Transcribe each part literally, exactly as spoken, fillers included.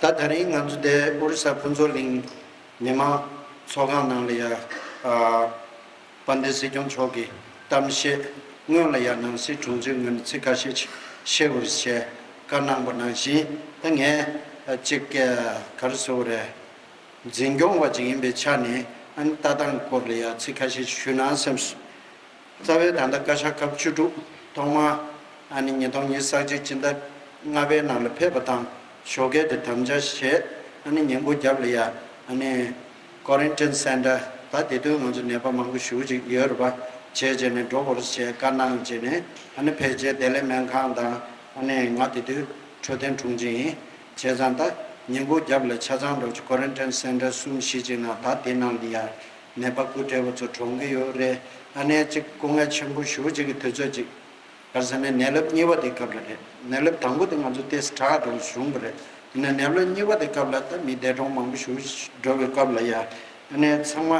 ད་དེ་རིང་ང་ཚོ་འདི་ཨོ་རི་ས་ཕུན་ཚོགས་གླིང་མི་མང་ཚོགས་ཁང་ནང་ལ་ཡ། ཨ། དཔལ་ལྡན་སྲིད་སྐྱོང་མཆོག་གི་གཏམ་བཤད་སྔོན་ལ་ཡ་ནང་སྲིད་དྲུང་ཆེ་ངོས་ནས་ཚིག་ཁ་ཤས་ཤིག་བཤད་དགོས་ཞེས་བཀའ་གནང་པ་ནང་བཞིན། ད་ངས་ཨ་གཅིག་ཨ་ག་རེ་ཟེར་དགོས་རེད། འཛིན་སྐྱོང་བ་ཅིག་ཡིན་པའི་ཆ་ནས། ཨ་ནི་ལྟ་སྟངས་སྐོར་ལ་ཡ་ཚིག་ཁ་ཤས་ཤིག་ཞུ་ན་བསམས་སོང་། རྩ་བའི་ད་ལྟ་བཀའ་ཤག་སྐབས་བཅུ་དྲུག་ཐོག་མ་ཨ་ནི་ཉིས་སྟོང་ཉི་ཤུ་རྩ་གཅིག་སྤྱི་ཟླ་ལྔ་པའི་ནང་ལ་ཕེབས་པ་དང་། ཞོགས་ཀས་དེ་དམ་བཅའ་བྱས། ཨ་ནི་ཉིན་གུང་རྒྱབ་ལ་ཡ་ཨ་ནི་ཀོ་རན་ཊིན་སེན་ཊར། ད་དེ་དུས་ང་ཚོ་ནད་པ་མང་པོ་ཞེ་པོ་ཅིག་ཡོད་རེད་པ། བྱས་བྱས་ནས་འགྲོ་དགོས་རེད་ཅེས་བཀའ་གནང་བྱས་ནས། ཨ་ནི་ཕལ་ཆེར་བདེ་ལེགས་སྨན་ཁང་དང་། ཨ་ནི་ང་དེ་དུས་འཕྲོད་བསྟེན་དྲུང་ཆེ་ཡིན། བྱས་ཙང་ད་ཉིན་གུང་རྒྱབ་ལ་ཆ་ཚང་འགྲོ་ཅིག་ཀོ་རན་ཊིན་སེན་ཊར་གསུམ་བཞི་ཅིག་ནང་། ད་དེ་ནང་ལ་ཡ་ནད་པ་སྐུ་བགྲེས་པ་ཚོ་གྲོངས་ཀྱི་ཡོད་རེད། ཨ་ནི་གཅིག་སྐུ་ངལ་ཆེན་པོ་ཞེ་པོ་ཅིག་གི་དུས་ཚོད་ཅིག་ག་རེ་ཟེར་ན། ནད་རླབས་གཉིས་པ་དེ་སྐབས་ལ་རེད། ནད་རླབས་དང་པོ་དེ་ང་ཚོ་ཏོག་ཙམ་དྲག་འགྲོ་བྱུང་བ་རེད། ཡིན་ན་ནད་རླབས་གཉིས་པ་དེ་སྐབས་ལ་ད་མི་འདས་གྲོངས་མང་པོ་ཞེ་པོ་འགྲོ་བའི་སྐབས་ལ་ཡ། ཨ་ནི་ཚང་མ་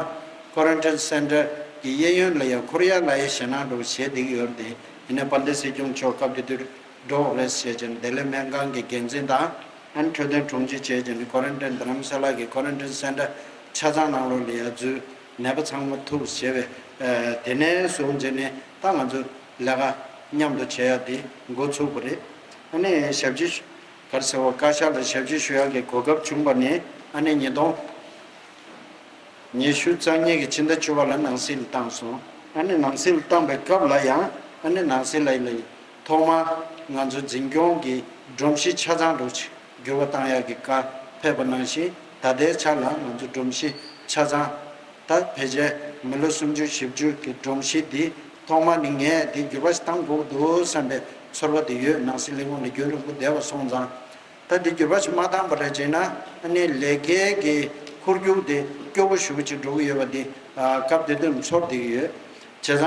ཀོ་རན་ཊིན་སེན་ཊར་གྱི་གཡས་གཡོན་ལ་ཡ་འཁོར་ཡག་ལ་ཡ་ཞེད་སྣང་འདྲ་བོ་བྱས་བསྡད་ཀྱི་ཡོད་རེད་དེ། ཡིན་ན་དཔལ་ལྡན་སྲིད་སྐྱོང་མཆོག་སྐབས་དེ་དུས་འགྲོ་དགོས་རེད་ཟེར་བྱས་ནས། བདེ་ལེགས་སྨན་ཁང་གི་འགན་འཛིན་དང་། ཨ་ནི་འཕྲོད་བསྟེན་དྲུང་ཆེ་བྱས་བྱས་ནས་ཀོ་རན་ཊིན། རྡ་རམ་ས་ལ་གི་ཀོ་རན་ཊིན་སེན་ཊར་ཆ་ཚང་ནང་ལོགས་ལ་ཡ་འཛུལ། ནད་པ་ཚང་མ་ཐུག་བྱས་པས། ཨ། དེ་ནས་བཟུང་བྱས་ནས་ད་ང་ཚོ་ལས་ཀ་མཉམ་དུ་བྱེད་ཡག་དེ་འགོ་ཚུགས་པ་རེད། ཨ་ནི་ཞབས་ཕྱི་ག་རེ་ཟེར་བ། བཀའ་ཤག་ལ་ཞབས་ཕྱི་ཞུ་ཡག་གི་གོ་སྐབས་བྱུང་པ་ནས། ཨ་ནི་ཉིས་སྟོང་ཉི་ཤུ་རྩ་གཉིས་ཀྱི་ཕྱི་ཟླ་བཅུ་པ་ལ་ནང་སྲིད་ལ་བཏང་སོང་། ཨ་ནི་ནང་སྲིད་ལ་བཏང་པའི་སྐབས་ལ་ཡང་། ཨ་ནི་ནང་སྲིད་ལ་ཡིན་ལ་ཡིན། ཐོག་མར་ང་ཚོ་འཛིན་སྐྱོང་གི་སྒྲོམ་གཞི་ཆ་ཚང་འགྲོ་ཆེད་འགྱུར་བ་བཏང་ཡག་གི་བཀའ་ཕེབས་པ་ནང་བཞིན། ད་ལྟའི་ཆ་ལ་ང་ཚོ་སྒྲོམ་གཞི་ཆ་ཚང་ད་ཕལ་ཆེར་མི་ལོ་སུམ་ཅུ་བཞི་བཅུ་གི་སྒྲོམ་གཞི་འདི། ཐོག་མ་ནས་ངས་འདི་འགྱུར་བ་ཞིག་བཏང་དགོས་འདུག་བསམ་པའི་ཚོར་བ་དེ་ཡོད། ནང་སྲིད་ལས་ཁུངས་ལ་རྒྱུན་རིང་པོ་བསྡད་པ་སོང་ཙང་། ད་འདི་འགྱུར་བ་ཞིག་མ་བཏང་པ་རེད་བྱས་ན། ཨ་ནི་ལས་ཀའི་གི་འཁོར་རྒྱུག་དེ་སྐྱོ་པོ་ཞེ་པོ་ཅིག་འགྲོ་གི་ཡོད་པ་འདི། ཨ། སྐབས་དེ་དུས་ཚོར་བསྡད་ཀྱི་ཡོད། བྱས་ཙང་།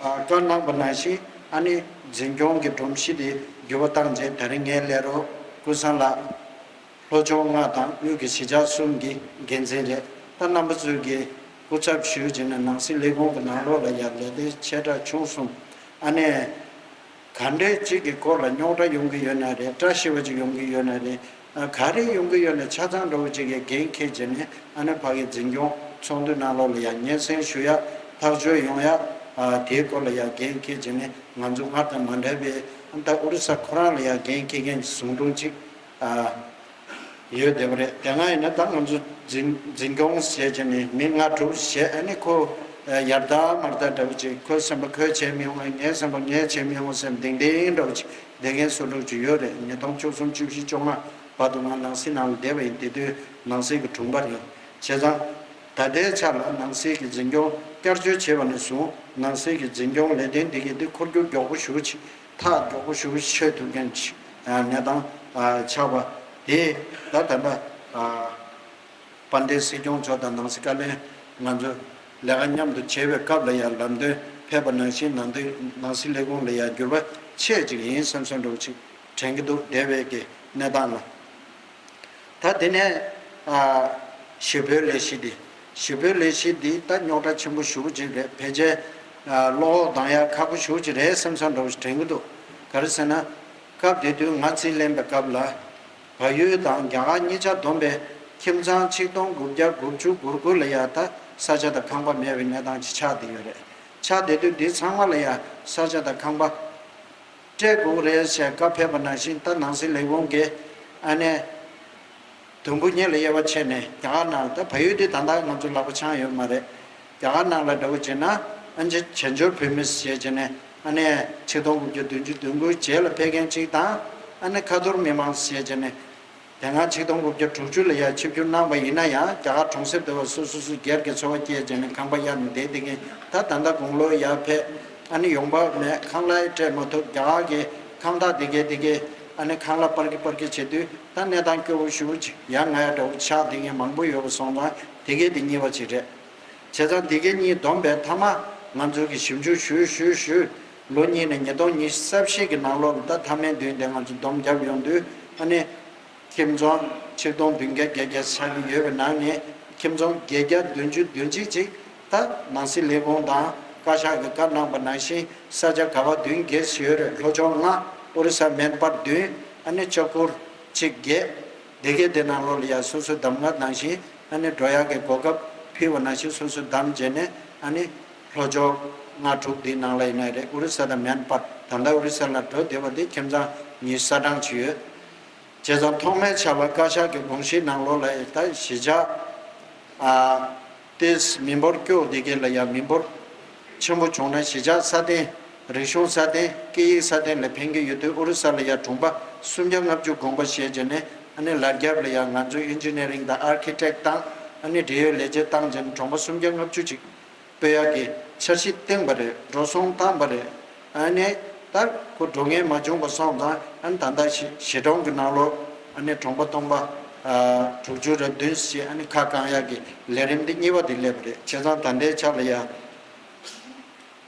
ཨ། བཀའ་གནང་པ་ནང་བཞིན། ཨ་ནི་འཛིན་སྐྱོང་གི་སྒྲོམ་གཞི་དེ་འགྱུར་བ་བཏང་རྗེས། དེ་རིང་ངའི་ལས་རོགས་ཀུན་བཟང་ལགས། ལྷོ་ཕྱོགས་ལྔ་དང་དབུས་ཀྱི་གཞིས་ཆགས་གསུམ་གྱི་འགན་འཛིན་རེད། ད་རྣམ་པ་ཚོས་ཀྱི་སྐུ་ཚབ་ཞུས་བྱས་ནས་ནང་སྲིད་ལས་ཁུངས་ཀྱི་ནང་ལོགས་ལ་ཡང་ལས་དོན་ཆེ་ཕྲ་ཆུང་གསུམ། ཨ་ནི་ག་འདྲས་ཅིག་གི་སྐོར་ལ་རྙོག་དྲ་ཡོང་གི་ཡོད་ན་རེད། བཀྲ་ཤིས་པ་ཅིག་ཡོང་གི་ཡོད་ན་རེད། ཨ། ག་རེ་ཡོང་གི་ཡོད་ན་ཆ་ཚང་འདྲ་བོ་ཅིག་གི་འགན་འཁྱེར་བྱས་ནས། ཨ་ནི་ཕ་གི་འཛིན་སྐྱོང་ཚོགས་འདུའི་ནང་ལོགས་ལ་ཡང་སྙན་སེང་ཞུ་ཡ། ཐག་གཅོད་ཡོང་ཡ། ཨ། དེའི་སྐོར་ལ་ཡང་འགན་འཁྱེར་བྱས་ནས། ང་ཚོ་སྔར་དང་མ་འདྲ་བའི། ཨ། ད་ཨོ་རི་ས་ཁོ་རང་ལ་ཡང་འགན་འཁྱེར་མཁན་གྱི་ཟུང་དྲུང་ཅིག་ཨ། ཡོད་བསྡད་པ་རེད། དེ་སྔ་ཡིན་ན་ད་ང་ཚོ་འཛིན་འཛིན་སྐྱོང་བྱས་བྱས་ནས་མི་ལྔ་དྲུག་བྱས། ཨ་ནི་ཁོ་ཡར་ལྟ་མར་ལྟ་འདྲ་བོ་ཅིག་ཁོའི་སེམས་པ་ཁོས་བྱས་མི་ཡོང་། ངའི་སེམས་པ་ངས་བྱས་མི་ཡོང་ཟེར་ནས་ལྡིང་ལྡིང་འདྲ་བོ་ཅིག་བསྡད་མཁན་བཟོ་འདྲ་ཅིག་ཡོད་རེད། ཉིས་སྟོང་བཅུ་གསུམ་བཅུ་བཞི་བཅོ་ལྔ་བར་དུ་ང་ནང་སྲིད་ནང་ལ་བསྡད་པ་ཡིན། དེ་དུས་ནང་སྲིད་ཀྱི་དྲུང་འཕར་ཡིན། བྱས་ཙང་ད་ལྟའི་ཆ་ལ་ནང་སྲིད་ཀྱི་འཛིན་སྐྱོང་བསྐྱར་བཅོས་བྱས་པ་ནས་བཟུང་། ནང་སྲིད་ཀྱི་འཛིན་སྐྱོང་ལས་དོན་འདི་གའི་འདི་འཁོར་རྒྱུག་མགྱོགས་པོ་ཞེ་པོ་ཅིག་ཐག་མགྱོགས་པོ་ཞེ་པོ་ཆོད་ཐུབ་མཁན་ཞིག་ཨ། གནས་སྟངས་ཨ། ཆགས་པ་དེ། ད་ད་ལྟ་ཨ། དཔལ་ལྡན་སྲིད་སྐྱོང་མཆོག་དང་ནང་སྲིད་བཀའ་བློན། ང་ཚོ་ལས་ཀ་མཉམ་དུ་བྱེད་པའི་སྐབས་ལ་ཡང་ལམ་སྟོན་ཕེབས་པ་ནང་བཞིན། ནང་དོན་ནང་སྲིད་ལས་ཁུངས་ལ་ཡང་འགྱུར་བ་ཆེ་ཅིག་ཡིན་བསམ་བསམ་འདྲ་བོ་ཅིག་དྲན་གྱི་འདུག་འདས་པའི་གི་གནས་སྟངས་ལ། ད་དེ་ནས་ཨ། ཞི་བོའི་ལས་གཞི་འདི། ཞི་བོའི་ལས་གཞི་འདི་ད་རྙོག་དྲ་ཆེན་པོ་ཞེ་པོ་ཅིག་རེད། ཕལ་ཆེར་ཨ། བློ་ཁོག་གདང་ཡག་ཁག་པོ་ཞེ་པོ་ཅིག་རེད་བསམ་བསམ་འདྲ་བོ་ཞིག་དྲན་གྱི་འདུག་ག་རེ་ཟེར་ན། སྐབས་དེ་དུས་ང་རྩིས་ལེན་པའི་སྐབས་ལ། བལ་ཡུལ་དང་རྒྱ་གར་གཉིས་ཆ་བསྡོམས་པའི་ཁྱིམ་ཚང་ཆིག་སྟོང་དགུ་བརྒྱ་དགུ་བཅུ་གོ་དགུ་ལ་ཡ་ད་ས་ཆ་དང་ཁང་པ་མེད་པའི་གནས་སྟངས་ཅིག་ཆགས་བསྡད་ཡོད་རེད། ཆགས་བསྡད་དུས་འདི་ཚང་མ་ལ་ཡ་ས་ཆ་དང་ཁང་པ་སྤྲད་དགོས་རེད་ཞེས་བཀའ་ཕེབས་པ་ནང་བཞིན། ད་ནང་སྲིད་ལས་ཁུངས་ཀྱིས་ཨ་ནི་དུམ་བུ་གཉིས་ལ་དབྱེ་བ་ཕྱེ་ནས། རྒྱ་གར་ནང་ལ། ད་བལ་ཡུལ་འདི་ད་ལྟ་ང་ཚོ་ལག་པ་འཆང་ཡོད་མ་རེད། རྒྱ་གར་ནང་ལ་འདྲ་བོ་བྱས་ན། ཨ་ནི་བྱེས་འབྱོར་བོད་མི་ཞེས་བྱས་ནས། ཨ་ནི་ཆིག་སྟོང་དགུ་བརྒྱ་བདུན་ཅུ་དོན་དགུའི་རྗེས་ལ་ཕེབས་མཁན་ཅིག་དང་། ཨ་ནི་ཁ་ཐོར་མི་མང་ཞེས་བྱས་ནས། དེ་སྔ་ཆིག་སྟོང་དགུ་བརྒྱ་དྲུག་ཅུ་ལ་ཡ་ཆིབས་བསྒྱུར་གནང་བ་ཡིན་ན་ཡང་། རྒྱ་གར་གྲོང་གསེབ་དེ་བ་སོ་སོ་སོ་སྒེར་གྱི་འཚོ་བ་སྐྱེལ་བྱས་ནས་ཁང་པ་གཡར་ནས་བསྡད་བསྡད་མཁན། ད་ད་ལྟ་དགུང་ལོ་ཡར་ཕེབས། ཨ་ནི་ཡོང་འབབ་མེད། ཁང་གླ་ཡང་སྤྲད་མ་ཐུབ། རྒྱ་གར་གྱི་ཁང་བདག་དེ་གས་དེ་གས། ཨ་ནི་ཁང་གླ་སྤར་གི་སྤར་གི་བྱེད་དུས། ད་གནས་སྟངས་སྐྱོ་བོ་ཞེ་པོ་ཅིག་ཡ་ང་ཡ་འདྲ་བོ་ཆགས་བསྡད་མཁན་མང་པོ་ཡོད་པ་སོང་ཙང་། དེ་གས་དེ་གཉིས་པ་ཅིག་རེད། བྱས་ཙང་དེ་གས་གཉིས་བསྡོམས་པས་མཐའ་མ་ང་ཚོ་གིས་ཞིབ་འཇུག་ཞུས་ཞུས་ཞུས། ལོ་གཉིས་ནས་ཉིས་སྟོང་ཉི་ཤུ་རྩ་བཞི་གི་ནང་ལོགས་ལ། ད་མཐའ་མའི་མདུན་དེ་ང་ཚོ་སྡོམ་བརྒྱབ་ཡོང་དུས། ཨ་ནི་ཁྱིམ་ཚང་ཆིག་སྟོང་བདུན་བརྒྱ་བརྒྱད་བརྒྱ་ཆགས་ཀྱི་ཡོད་པའི་ནང་ནས། ཁྱིམ་ཚང་བརྒྱད་བརྒྱ་བདུན་ཅུ་དོན་གཅིག་ཅིག་ད་ནང་སྲིད་ལས་ཁུངས་དང་བཀའ་ཤག་གིས་བཀའ་གནང་པ་ནང་བཞིན། ས་ཆ་ག་པར་བདུན་བརྒྱད་ཡོད་རེད། ལྷོ་ཕྱོགས་ལྔ། ཨོ་རི་ས་མེད་པར་བདུན། ཨ་ནི་ལྕགས་ཁུར་གཅིག་བརྒྱད། སྡེ་དགེ་དེ་ནང་ལོགས་ལ་ཡ་སོ་སོའི་གདམ་ཁ་ནང་བཞིན་ཨ་ནི་འགྲོ་ཡག་གི་གོ་སྐབས་ཕུལ་བ་ནང་བཞིན་སོ་སོའི་གདམ་བྱས་ནས་ཨ་ནི་ལྷོ་ཕྱོགས་ལྔ་དྲུག་དེའི་ནང་ལ་ཡིན་ན་རེད། ཨོ་རི་ས་དང་མེན་པར། ད་ལྟ་ཨོ་རི་ས་ལ་འགྲོ་བསྡད་པ་དེ་ཁྱིམ་ཚང་ཉི་ཤུ་རྩ་གྲངས་ཅིག་ཡོད། བྱས་ཙང་ཐོག་མའི་ཆར་ལ་བཀའ་ཤག་གི་དགོངས་གཞིའི་ནང་ལོགས་ལ་ད་གཞིས་ཆགས་ཨ་ཏེས་མི་འབོར་སྐྱོ་བོ་དེ་གའི་ལ་ཡ་མི་འབོར་ཆེན་པོ་བྱུང་ན་གཞིས་ཆགས་སྲ་བརྟན། རིག་གཞུང་སྲ་བརྟན། སྐད་ཡིག་སྲ་བརྟན་ལ་ཕན་གྱི་ཡོད་དུས། ཨོ་རི་ས་ལ་ཡ་གྲོང་པ་སུམ་བརྒྱ་ལྔ་བཅུ་དགོངས་པ་བཞེས་བྱས་ནས་ཨ་ནི་ལར་རྒྱབ་ལ་ཡ་ང་ཚོས་ཨིན་ཇི་ནི་ཡ་རིང་དང་ཨར་ཁི་ཊེག་བཏང་། ཨ་ནི་འབྲེལ་ཡོད་ལས་བྱེད་བཏང་བྱས་ནས་གྲོང་པ་སུམ་བརྒྱ་ལྔ་བཅུ་ཅིག་སྤོ་ཡག་གི་འཆར་གཞི་བཏིང་པ་རེད། འགྲོ་སོང་བཏང་པ་རེད། ཨ་ནི་ད་ཁོ་འགྲོ་མཁན་མ་བྱུང་བ་སོང་ཙང་། ཨ་ནི་ད་ལྟ་གཞིས་གཞིས་གྲོང་གི་ནང་ལོགས་ཨ་ནི་གྲོང་པ་སྟོང་པ་ཨ་དྲུག་ཅུ་རེ་བདུན་ཞིག་ཨ་ནི་ཁ་བསྐང་ཡག་གི་ལས་རིམ་འདི་གཉིས་པ་དེ་སླེབས་པ་རེད། བྱས་ཙང་ད་ལྟའི་ཆ་ལ་ཡ་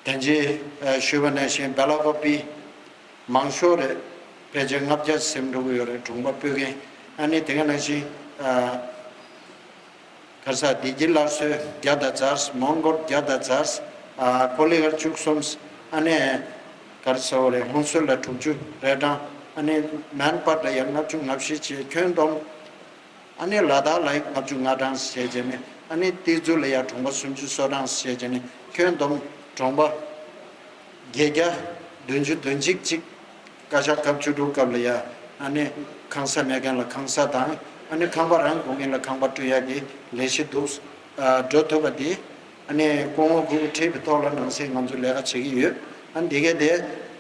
དེ་རྗེས་ཨ་ཞུས་པ་ནང་བཞིན་སྦེ་ལ་ཀོ་པི་མང་ཤོས་རེད། ཕལ་ཆེར་ལྔ་བརྒྱ་ཟིན་འགྲོ་གི་ཡོད་རེད། གྲོང་པ་སྤོ་མཁན། ཨ་ནི་དེ་ག་ནང་བཞིན་ཨ་ག་རེ་ཟེར། བདེ་སྐྱིད་སླར་གསོའི་བརྒྱ་དང་ཚར། མོན་གྷོར་བརྒྱ་དང་ཚར། ཨ་ཀོ་ལི་གྷལ་བཅུ་གསུམ། ཨ་ནི་ག་རེ་ཟེར་བ་རེད། ཧོན་སུར་ལ་དྲུག་ཅུ་རེ་གྲངས། ཨ་ནི་མེན་པར་ལ་ཡང་ལྔ་བཅུ་ང་བཞི་བྱས། ཁྱོན་བསྡོམས། ཨ་ནི་ལ་དྭགས་ལ་ཡང་ལྔ་བཅུ་ང་གྲངས་བྱས་བྱས་ནས། ཨ་ནི་ཏི་ཛུ་ལ་ཡང་གྲོང་པ་སུམ་ཅུ་སོ་གྲངས་བྱས་བྱས་ནས། ཁྱོན་བསྡོམས་གྲོང་པ་བརྒྱད་བརྒྱ་བདུན་ཅུ་དོན་གཅིག་ཅིག་བཀའ་ཤག་སྐབས་བཅུ་དྲུག་སྐབས་ལ་ཡ་ཨ་ནི་ཁང་ས་མེད་མཁན་ལ་ཁང་ས་དང་། ཨ་ནི་ཁང་པ་རང་དགོས་མཁན་ལ་ཁང་པ་སྤྲོད་ཡག་གི་ལས་གཞི་འདུག་ཨ་འགྲོ་ཐུབ་པ་དེ་ཨ་ནི་སྐུ་ངོ་སྐུ་ཁྲིད་པའི་ཐོག་ལ་ནང་སྲིད་ང་ཚོ་ལས་ཀ་བྱེད་ཀྱི་ཡོད། ཨ་ནི་འདི་གའི་དེ་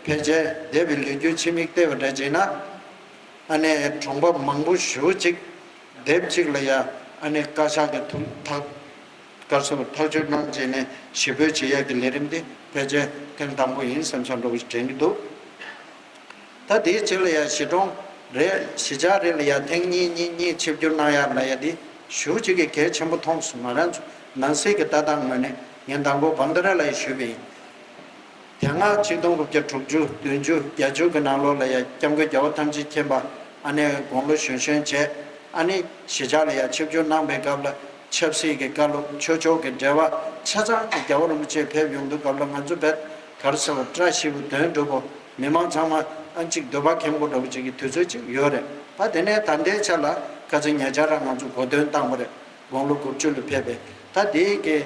ཕལ་ཆེར་འདས་པའི་ལོ་རྒྱུས་ཕྱི་མིག་བལྟས་པ་འདྲ་བྱས་ན། ཨ་ནི་གྲོང་པ་མང་པོ་ཞེ་པོ་ཅིག་སྡེབ་གཅིག་ལ་ཡ་ཨ་ནི་བཀའ་ཤག་གི་ཐུགས་ཐག་སྐར་སོར་ཐག་གཅོད་གནང་བྱས་ནས་ཞི་རྒོལ་བྱེད་ཡག་གི་ལས་རིམ་འདི་ཕལ་ཆེར་ཐེངས་དང་པོ་ཡིན་བསམ་བསམ་འདྲ་བོ་ཞིག་དྲན་གྱི་འདུག་ད་དེའི་ཕྱིར་ལ་ཡ་གཞིས་གྲོང་རེ་གཞིས་ཆགས་རེ་ལ་ཡ་ཐེངས་གཉིས་གཉིས་གཉིས་ཆིབས་བསྒྱུར་གནང་ཡག་ལ་ཡ་འདི་ཞེ་པོ་ཅིག་གི་གལ་ཆེན་པོ་མཐོང་སོང་། ང་རང་ཚོ་ནང་སྲིད་ཀྱི་ལྟ་སྟངས་ངོས་ནས། ངས་མདང་དགོང་བྷན་དྷ་ར་ལ་ཡ་ཞུས་པ་ཡིན། དེ་སྔ་ཆིག་སྟོང་དགུ་བརྒྱ་དྲུག་ཅུ་བདུན་ཅུ་བརྒྱད་ཅུ་གི་ནང་ལོགས་ལ་ཡ་སྐྱབས་མགོན་རྒྱལ་བ་ཐམས་ཅད་མཁྱེན་པ་ཨ་ནི་དགུང་ལོ་གཞོན་གཞོན་བྱས། ཨ་ནི་གཞིས་ཆགས་ལ་ཡ་ཆིབས་བསྒྱུར་གནང་པའི་སྐབས་ལ་ཆབ་སྲིད་ཀྱི་བཀའ་སློབ། ཆོས་ཕྱོགས་ཀྱི་འབྲེལ་བ་ཆ་ཚང་གི་རྒྱལ་བ་རིན་པོ་ཆེ་ཕེབས་ཡོང་དུས་སྐབས་ལ་ང་ཚོ་བེད་ག་རེ་ཟེར་བ། བཀྲ་ཤིས་པ་དོན་འགྲུབ་པོ། མི་མང་ཚང་མ་ཨ་གཅིག་འདོད་པ་ཁེངས་པོ་འདྲ་བོ་ཅིག་གི་དུས་ཚོད་ཅིག་ཡོད་རེད་པ། དེ་ནས་ད་ལྟའི་ཆ་ལ་ཁ་སང་ཉེ་ཆར་རང་ང་ཚོ་གོ་སྟོན་བཏང་བ་རེད། དགུང་ལོ་དགུ་བཅུ་ལ་ཕེབས་པས། ད་དེའི་གི་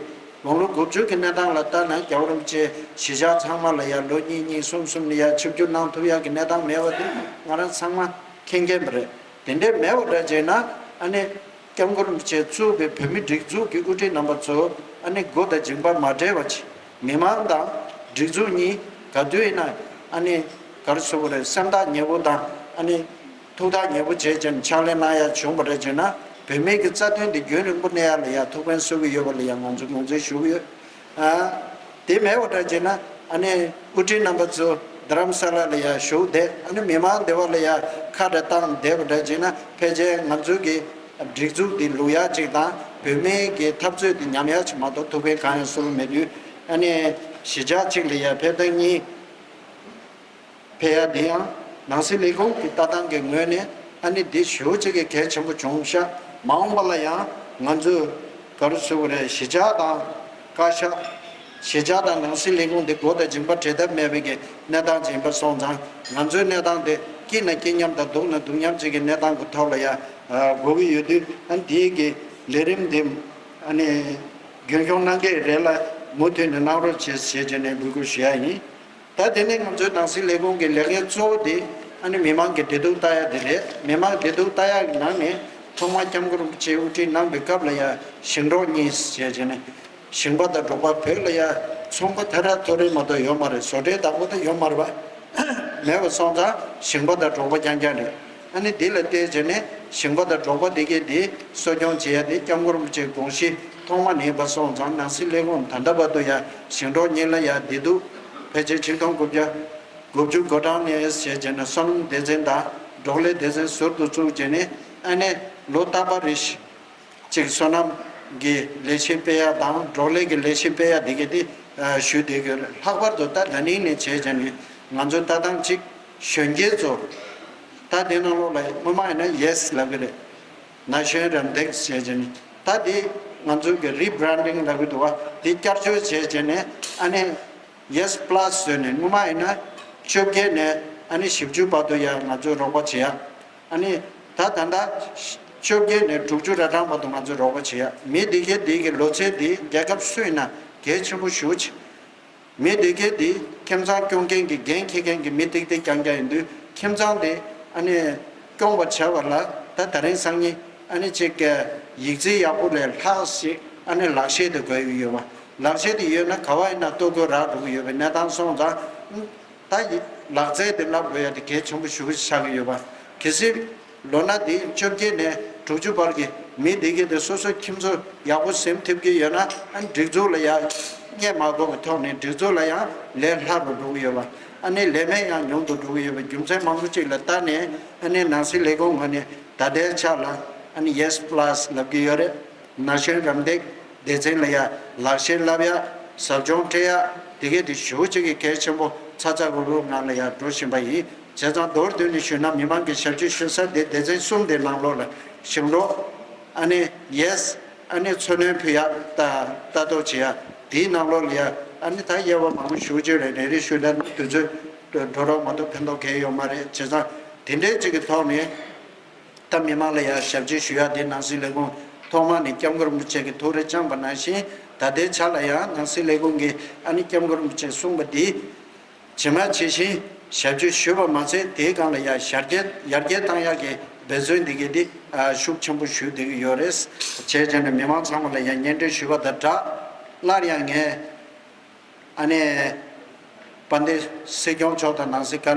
དགུང་ལོ་དགུ་བཅུ་གི་གནས་སྟངས་ལ་ལྟ་ན། རྒྱལ་བ་རིན་པོ་ཆེ་གཞིས་ཆགས་ཚང་མ་ལ་ཡ་ལོ་གཉིས་གཉིས་གསུམ་གསུམ་ལ་ཡ་ཆིབས་བསྒྱུར་གནང་ཐུབ་ཡག་གི་གནས་སྟངས་མེད་པ་དེ་ང་རང་ཚང་མ་མཁྱེན་མཁྱེན་པ་རེད། དེ་འདྲའི་མེད་པ་འདྲ་བྱས་ན། ཨ་ནི་སྐྱབས་མགོན་རིན་པོ་ཆེ་གཙོས་པའི་བོད་མི་སྒྲིག་འཛུགས་ཀྱི་དབུ་ཁྲིད་རྣམ་པ་ཚོ་ཨ་ནི་མགོ་དང་མཇིང་པ་མ་བྲལ་བ་བྱས། མི་མང་དང་སྒྲིག་འཛུགས་གཉིས་ག་དུས་ཡིན་ན་ཨ་ནི་ག་རེ་ཟེར་དགོས་རེད། སེམས་ཐག་ཉེ་པོ་དང་ཨ་ནི་ཐུགས་ཐག་ཉེ་པོ་བྱས་བྱས་ནས་ཕྱག་ལས་གནང་ཡ་བྱུང་བ་འདྲ་བྱས་ན། བོད་མིའི་གི་རྩ་དོན་འདི་རྒྱུན་རིང་པོ་གནས་ཡ་ལ་ཡ་ཐུགས་ཕན་གསོས་ཀྱི་ཡོད་པ་ལ་ཡ་ང་ཚོ་ངོས་འཛིན་ཞུ་གི་ཡོད། ཨ་དེ་མེད་པ་འདྲ་བྱས་ན། ཨ་ནི་དབུ་ཁྲིད་རྣམ་པ་ཚོ་རྡ་རམ་ས་ལ་ལ་ཡ་བཞུགས་བསྡད། ཨ་ནི་མི་མང་སྡེ་བ་ལ་ཡ་ཁ་བྲལ་བཏང་བསྡད་པ་འདྲ་བྱས་ན། ཕལ་ཆེར་ང་ཚོའི་གི་སྒྲིག་འཛུགས་འདི་ལུག་ཡ་གཅིག་དང་བོད་མིའི་གི་འཐབ་རྩོད་འདི་ཉམས་ཡ་གཅིག་མ་གཏོགས་ཐུགས་ཕན་གང་ཡང་གསོས་པ་མེད་དུས། ཨ་ནི་གཞིས་ཆགས་གཅིག་ལ་ཡ་ཕེབས་སྟངས་གཉིས་ཕེབས་ཡ་འདི་ཡང་ནང་སྲིད་ལས་ཁུངས་ཀྱི་ལྟ་སྟངས་ཀྱི་ངོས་ནས་ཨ་ནི་འདི་ཞེ་པོ་ཅིག་གི་གལ་ཆེན་པོ་བྱུང་ཤག་མ་འོངས་པ་ལ་ཡང་ང་ཚོས་ག་རེ་ཟེར་དགོས་རེད། གཞིས་ཆགས་དང་བཀའ་ཤག་གཞིས་ཆགས་དང་ནང་སྲིད་ལས་ཁུངས་འདི་མགོ་དང་མཇིང་པ་འབྲལ་ཐབས་མེད་པའི་གི་གནས་སྟངས་ཅིག་ཡིན་པ་སོང་ཙང་། ང་ཚོའི་གནས་སྟངས་འདི་སྐྱིད་ན་སྐྱིད་མཉམ་དང་སྡུག་ན་སྡུག་མཉམ་ཅིག་གི་གནས་སྟངས་ཀྱི་ཐོག་ལ་ཡ་དགོས་ཀྱི་ཡོད་དུས། ཨ་ནི་འདིའི་གི་ལས་རིམ་འདི་ཨ་ནི་རྒྱུན་སྐྱོང་གནང་གི་རེད་ལ། མུ་མཐུད་ནས་གནང་རོགས་བྱེད་ཞེས་བྱས་ནས་འབོད་སྐུལ་ཞུ་ཡ་ཡིན། ད་དེ་ནས་ང་ཚོའི་ནང་སྲིད་ལས་ཁུངས་ཀྱི་ལས་འགན་གཙོ་བོ་དེ་ཨ་ནི་མི་མང་གི་བདེ་སྡུག་ལྟ་ཡག་དེ་རེད། མི་མང་བདེ་སྡུག་ལྟ་ཡག་གི་ནང་ནས་ཐོག་མར་སྐྱབས་མགོན་རིན་པོ་ཆེ་དབུ་ཁྲིད་གནང་པའི་སྐབས་ལ་ཡ་ཞིང་འབྲོག་གཉིས་ཞེས་བྱས་ནས། ཞིང་པ་དང་འབྲོག་པ། བོད་ལ་ཡ་ཚོང་པ་ཐ་ར་ཐོ་རེ་མ་གཏོགས་ཡོད་མ་རེད། བཟོ་གྲྭའི་བདག་པོ་དེ་ཡོད་མ་རེད་པ། མེད་པ་སོང་ཙང་ཞིང་པ་དང་འབྲོག་པ་རྐྱང་རྐྱང་རེད། ཨ་ནི་འདི་ལ་བལྟས་བྱས་ནས་ཞིང་པ་དང་འབྲོག་པ་འདི་གས་འདི་གསོ་སྐྱོང་བྱེད་ཡ་དེ་སྐྱབས་མགོན་རིན་པོ་ཆེའི་དགོངས་གཞི་ཐོག་མ་ནས་ཡིན་པ་སོང་ཙང་། ནང་སྲིད་ལས་ཁུངས་ད་ལྟ་བར་དུ་ཡ་ཞིང་འབྲོག་གཉིས་ལ་ཡ་བདེ་སྡུག་ཕལ་ཆེར་ཆིག་སྟོང་དགུ་བརྒྱ་དགུ་བཅུ་གོ་གྲངས་ནས་བྱས་བྱས་ནས་སོ་ནམ་སྡེ་ཚན་དང་འབྲོག་ལས་སྡེ་ཚན་ཟུར་དུ་བཙུགས་བྱས་ནས། ཨ་ནི་ལོ་རྟག་པར་རེ་བཞིན་གཅིག་སོ་ནམ་གྱི་ལས་གཞི་སྤེལ་ཡ་དང་འབྲོག་ལས་ཀྱི་ལས་གཞི་སྤེལ་ཡ་འདི་གས་དེ་ཞུས་བསྡད་ཀྱི་ཡོད་རེད། ལྷག་པར་དུ་ད་ན་ནིང་ནས་བྱས་བྱས་ནས་ང་ཚོའི་ལྟ་སྟངས་གཅིག་གཞོན་སྐྱེས་ཚོ། ད་དེ་ནང་ལོགས་ལ་སྔོན་མ་ཡིན་ན་ཡེས་ལབ་ཀྱི་རེད། ན་གཞོན་རམ་འདེགས་བྱས་བྱས་ནས། ད་དེ་ང་ཚོའི་གི་རི་བྷ་རན་ཌིང་ལབ་ཀྱི་འདུག་བ། དེ་བསྐྱར་བཅོས་བྱས་བྱས་ནས་ཨ་ནི་ཡེས་པ་ལ་སི་བཟོས་ནས། སྔོན་མ་ཡིན་ན་བཅོ་བརྒྱད་ནས་ཨ་ནི་བཞི་བཅུ་བར་དུ་ཡ་ང་ཚོས་རོགས་པ་བྱེད་ཡ། ཨ་ནི་ ད་ད་ལྟ་བཅོ་བརྒྱད་ནས་དྲུག་ཅུ་ར་གྲངས་བར་དུ་ང་ཚོས་རོགས་པ་བྱེད་ཡ། མི་འདི་གའི་འདི་གི་ལོ་ཚད་འདི་རྒྱལ་ཁབ་སུ་ཡིན་ན་གལ་ཆེན་པོ་ཞེ་པོ་ཅིག་མི་འདི་གའི་འདི་ཁྱིམ་ཚང་སྐྱོང་མཁན་གྱི་འགན་འཁྱེར་མཁན་གྱི་མི་ཏིག་ཏིག་རྐྱང་རྐྱང་ཡིན་དུས། ཁྱིམ་ཚང་དེ་ཨ་ནི་སྐྱོང་བར་བྱ་བ་ལ་ད་དེ་རིང་སང་ཉིན་ཨ་ནི་ཅིག་གི་ཡིག་རྩིས་ཡག་པོ་ལས་ལྷག་ཞིག་ཨ་ནི་ལག་ཤེས་དེ་དགོས་ཀྱི་ཡོད་པ། ལག་ཤེས་དེ་ཡོད་ན་ག་བ་ཡིན་ན་ལྟོ་གོས་རག་འགྲོ་གི་ཡོད་པའི་གནས་སྟངས་སོང་ཙང་། ད་ཡི་ལག་རྩལ་དེ་བསླབ་དགོས་ཡ་དེ་གལ་ཆེན་པོ་ཞེ་པོ་ཆགས་ཀྱི་ཡོད་པ། གལ་སྲིད་ལོ་ན་དེ་བཅོ་བརྒྱད་ནས་དྲུག་ཅུ་བར་གྱི་མི་དེ་གས་དེ་སོ་སོའི་ཁྱིམ་ཚང་ཡག་པོ་ཟིན་ཐུབ་ཀྱི་ཡོད་ན། ཨ་ནི་སྒྲིག་འཛུགས་ལ་ཡང་སྔས་མ་གོ་བའི་ཐོག་ནས་སྒྲིག་འཛུགས་ལ་ཡང་ལས་སླ་རུ་འགྲོ་གི་ཡོད་པ། ཨ་ནི་ལས་མེད་ཡང་ཉུང་དུ་འགྲོ་གི་ཡོད་པ། རྒྱུ་མཚན་མང་པོ་ཅིག་ལ་བལྟས་ནས་ཨ་ནི་ནང་སྲིད་ལས་ཁུངས་ངོས་ནས་ད་ལྟའི་ཆ་ལ་ཨ་ནི་ཡེས་པ་ལ་སི་ལབ་ཀྱི་ཡོད་རེད། ན་གཞོན་རམ་འདེགས་སྡེ་ཚན་ལ་ཡང་ལག་ཤེས་བསླབ་ཡ། ཟབ་སྦྱོང་སྤྲད་ཡ། དེ་གས་དེ་ཞེ་པོ་ཅིག་གི་གལ་ཆེན་པོ་ཚ་ཚ་འུར་འུར་ངང་ལ་ཡང་འགྲོ་བཞིན་པ་ཡིན། བྱས་ཙང་མདོར་བསྡུས་ནས་ཞུས་ན། མི་མང་གི་ཞབས་ཕྱི་ཞུ་ས་དེ་སྡེ་ཚན་གསུམ་དེ་ནང་ལོགས་ལ་ཞིང་འབྲོག་ཨ་ནི་ཡེས། ཨ་ནི་འཚོ་སྣོན་ཕུལ་ཡ། ལྟ་ལྟ་རྟོག་བྱེད་ཡ། དེའི་ནང་ལོགས་ལ་ཡ་ཨ་ནི་ད་དབྱེ་བ་མང་པོ་ཞེ་པོ་ཅིག་རེ་རེ་རེ་ཞུས་ན་དུས་ཚོད་འགྲོ་རོགས་མ་གཏོགས་ཕན་ཐོགས་གང་ཡང་ཡོད་མ་རེད། བྱས་ཙང་དེ་འདྲའི་ཅིག་གི་ཐོག་ནས། ད་མི་མང་ལ་ཡང་ཞབས་ཕྱི་ཞུ་ཡ་དེ་ནང་སྲིད་ལས་ཁུངས་ཐོག་མ་ནས་སྐྱབས་མགོན་རིན་པོ་ཆེ་གིས་ཐུགས་རེ་བཅངས་པ་ནང་བཞིན། ད་ལྟའི་ཆ་ལ་ཡང་ནང་སྲིད་ལས་ཁུངས་ཀྱིས་ཨ་ནི་སྐྱབས་མགོན་རིན་པོ་ཆེས་གསུངས་པ་འདི་ཇི་མ་ཇི་བཞིན་ཞབས་ཕྱི་ཞུས་པ་མ་ཚད། དེའི་སྒང་ལ་ཡང་ཡར་རྒྱས་ཡར་རྒྱས་བཏང་ཡག་གི་འབད་བརྩོན་འདི་གས་འདི་ཤུགས་ཆེན་པོ་ཞུ་བསྡད་ཀྱི་ཡོད་རེད། བྱས་བྱས་ནས་མི་མང་ཚང་མ་ལ་ཡང་སྙན་སྒྲོན་ཞུས་པ་དང་སྦྲགས། སླར་ཡང་ངས། ཨ་ནི། དཔལ་ལྡན་སྲིད་སྐྱོང་མཆོག་དང་ནང་སྲིད་བཀའ་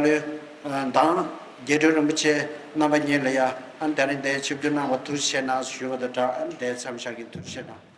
བློན་དང་རྒྱལ་དྲུང་རིན་པོ་ཆེ་རྣམ་པ་གཉིས་ལ་ཡང་ཨ་ནི་དེ་རིང་འདིར་ཆིབས་བསྒྱུར་གནང་བར་ཐུགས་རྗེ་ཆེ་གནང་ཞུ་བ་དང་སྦྲགས། ཨ་ནི་འདིར་མཚམས་བཞག་གི། ཐུགས་རྗེ་ཆེ་གནང་།